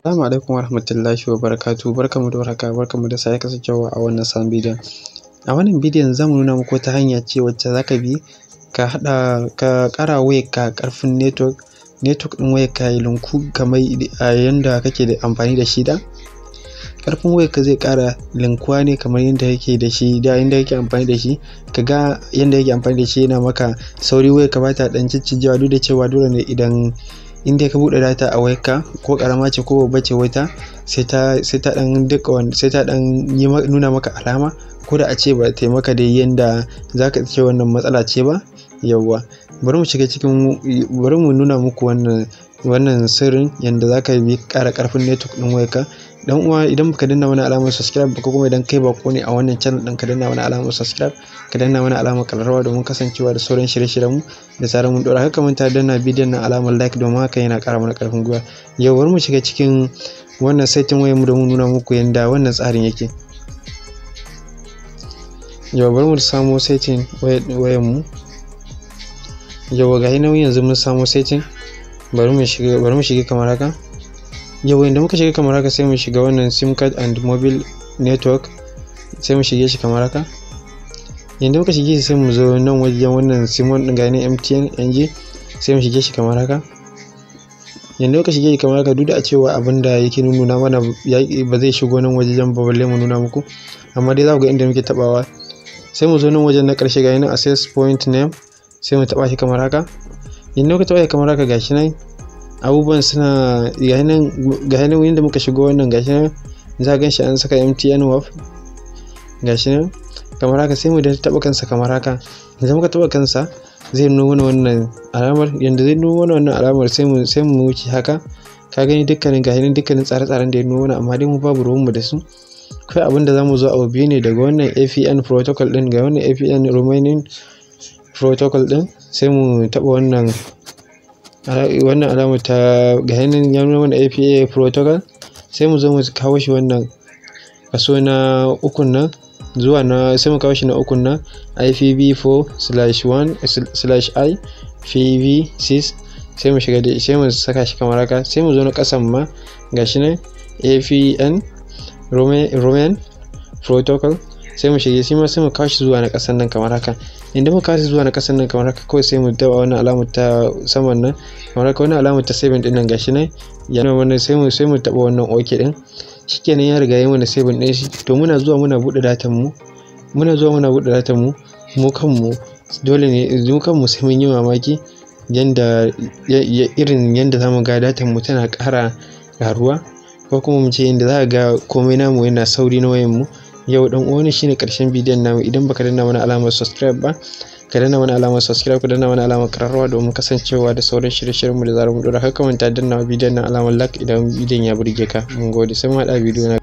Assalamu alaikum warahmatullahi wabarakatuh. Barkanmu da warhaka, barkanmu da sake kasancewa a wannan sabon bidiyon. A wannan bidiyon zamu nuna muku wata hanya ce wacce zaka bi ka haɗa ka ƙara wayarka ƙarfin network, network ɗin wayarka ya linku kamar a yanda kake da amfani da shi da. Ƙarfin wayarka zai ƙara linkuwa ne kamar yanda yake da shi da yanda kake amfani da shi, ka ga yanda kake amfani da shi yana maka sauri, wayarka bata ɗan ciccijewa, duk da cewa dole ne idan in dai ka buɗe data a wayarka, ko ƙarama ce ko babba ce wata, sai ta ɗan duka, sai ta ɗan yi nuna maka alama, ko da a ce ba ta yi maka dai yanda zaka ce wannan matsala ce ba. Yawwa, bari mu shiga cikin, bari mu nuna muku wannan sirrin yanda zaka bi ƙara ƙarfin network ɗin wayarka. Dan uwa, idan baka danna mana alamar subscribe ba, ko kuma idan kai bako ne a wannan channel ɗin, ka danna mana alamar subscribe, ka danna mana alamar ƙararrawa domin kasancewa da sauran shirye-shiryen mu da zarar mun ɗora. Haka manta danna bidiyon nan alamar like, domin haka yana ƙara mana ƙarfin gwiwa. Yau bari mu shiga cikin wannan setting wayar mu domin nuna muku yanda wannan tsarin yake. Yau bari mu samo setting wayar mu. Yau ga nan, yanzu mun samo setting. Bari mu shiga kamar haka. Yau inda muka shiga kamar haka, sai mu shiga wannan SIM card and mobile network, sai mu shige shi kamar haka. Yanda muka shige shi, sai mu zo nan wajen wannan SIM 1 din, ga ni MTN NG, sai mu shige shi kamar haka. Yanda muka shige shi kamar haka, duk da a cewa abin da yake nuna mana ba zai shigo nan wajen ba balle mu nuna muku, amma dai za ku ga inda muke tabawa. Sai mu zo nan wajen na ƙarshe, ga nan access point name, sai mu taba shi kamar haka. Yanda muka taba shi kamar haka, gashi nan abubuwan suna, ga nan yanda muka shigo wannan, gashi nan za a gan shi an saka MTN WAP, gashi nan kamar haka. Sai mu da taba kansa kamar haka. Idan muka taba kansa, zai nuna mana wannan alamar. Yanda zai nuna mana wannan alamar, sai mu wuce haka. Ka gani dukkanin, gashi nan dukkanin tsare-tsaren da ya nuna mana, amma dai mu babu ruwanmu da su. Kawai abin da zamu zo, abu biyu ne: daga wannan APN protocol din, ga wannan APN roaming protocol din, sai mu taɓa wannan alamar ta, ga nan ya nuna mana APN protocol. Sai mu zo mu kawo shi wannan kaso na ukun nan zuwa na, sai mu kawo shi na ukun nan, IPv4/1/i PV6, sai mu shiga, sai mu saka shi kamar haka. Sai mu zo na kasan ma, gashi nan APN roaming protocol, sai mu shige shi ma, sai mu kawo shi zuwa na kasan nan kamar haka. Idan muka kawo shi zuwa na kasan nan kamar haka, kawai sai mu taba wannan alamar ta saman nan kamar haka, wannan alamar ta 7 din nan, gashi nan ya nuna wannan. Sai mu taba wannan OK din. Shikenan, ya riga ya mana saving din shi. To muna zuwa muna buɗe datan mu, muna zuwa muna buɗe datan mu, mu kanmu dole ne mu kanmu sai mun yi mamaki yanda irin yanda zamu ga datan mu tana ƙara ƙaruwa, ko kuma mu ce yanda za ga komai namu yana sauri na wayan mu. Yau dan uwa, shine karshen bidiyon namu. Idan baka danna mana alamar subscribe ba, ka danna mana alamar subscribe, ka danna mana alamar kararrawa domin kasancewa da sauran shirye-shiryen mu da zarar mun dora. Haka manta danna bidiyon nan alamar like idan bidiyon ya burge ka. Mun gode, sai mu haɗa bidiyo na.